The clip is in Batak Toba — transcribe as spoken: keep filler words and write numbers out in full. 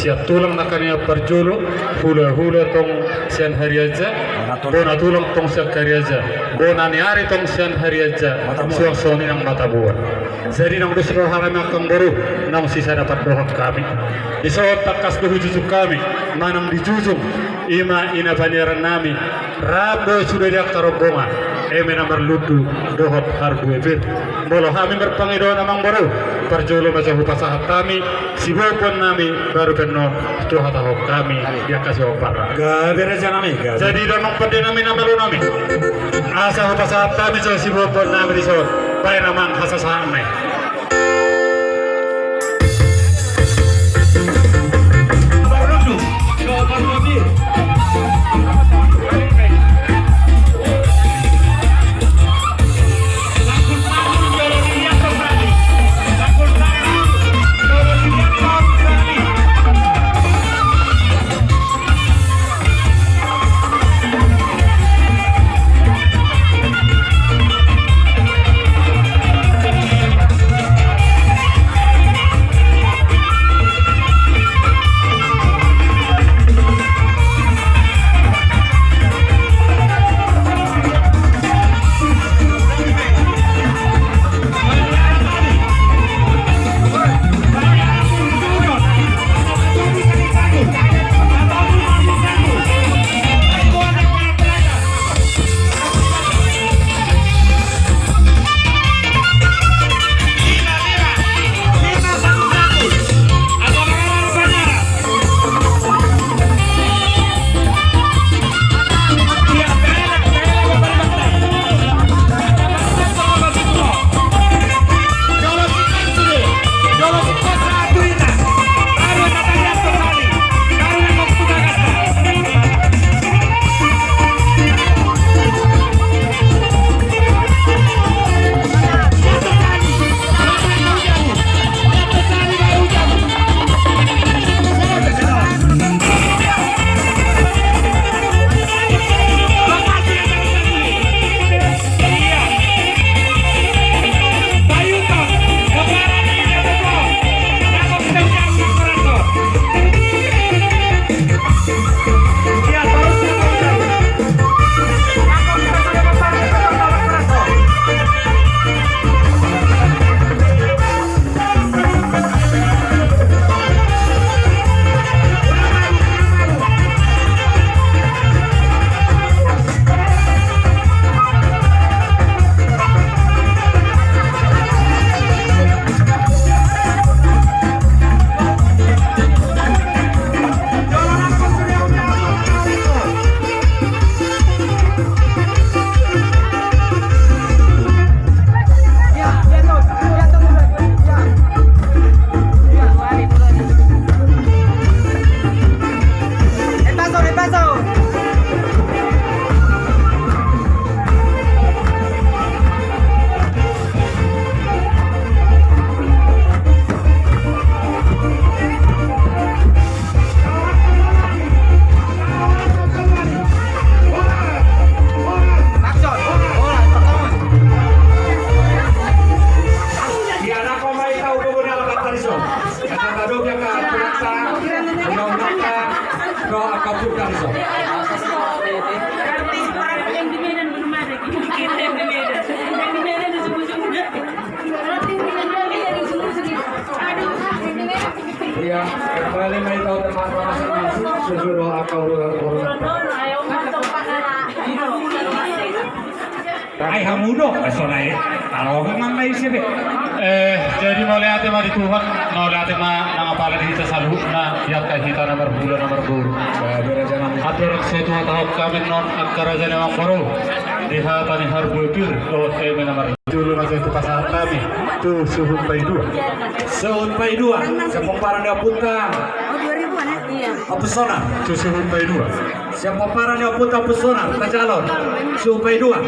Ia tulang nangkaningan parjolo, hulahula tong sian Harianja, bona tulang tong sian Harianja, bona ni ari tong sian Harianja, suang songon i nang mata boan. Jadi naung dos roha nami angka amangboru, naung sisada pandohan hami. Dison tangkas do hujujung hami, manang dijujung, i ma ina paniaran nami, rap do sude di angka rombongan, eme na marlundu dohot harbue pir. Molo hami marpangidoan amangboru, parjolo ma jo hupasahat hami siboanboan nami, baru pe annon tu hatahon hami di angka siboan parna. Gabe raja nami, gabe. Jadi damang pande nami na malo nami, asa hupasahat hami jo siboanboan nami dison, baen amang hasasahatna i. Ia, kembali ma hita tu tempat masing-masing, sesudah akal ulang. Ai hamu do, eh, sonai. Alo, memang nai sebe. Eh, jadi mauliate ma di Tuhan, mauliate ma nang apala di hita saluhutna, di angka hita na marhula na marboru. Andorang so tuha tahu kami non angka raja ni amangboru. Di hata ni harbue pir, dohot eme na mar- Jolo na sai tu pasahat nami, tu suhut paidua. Suhut paidua, sian pomparan ni ompunta. Ompu Sonar. Tu suhut paidua. Sian pomparan ni ompunta Ompu Sonar, tajalon. Suhut paidua.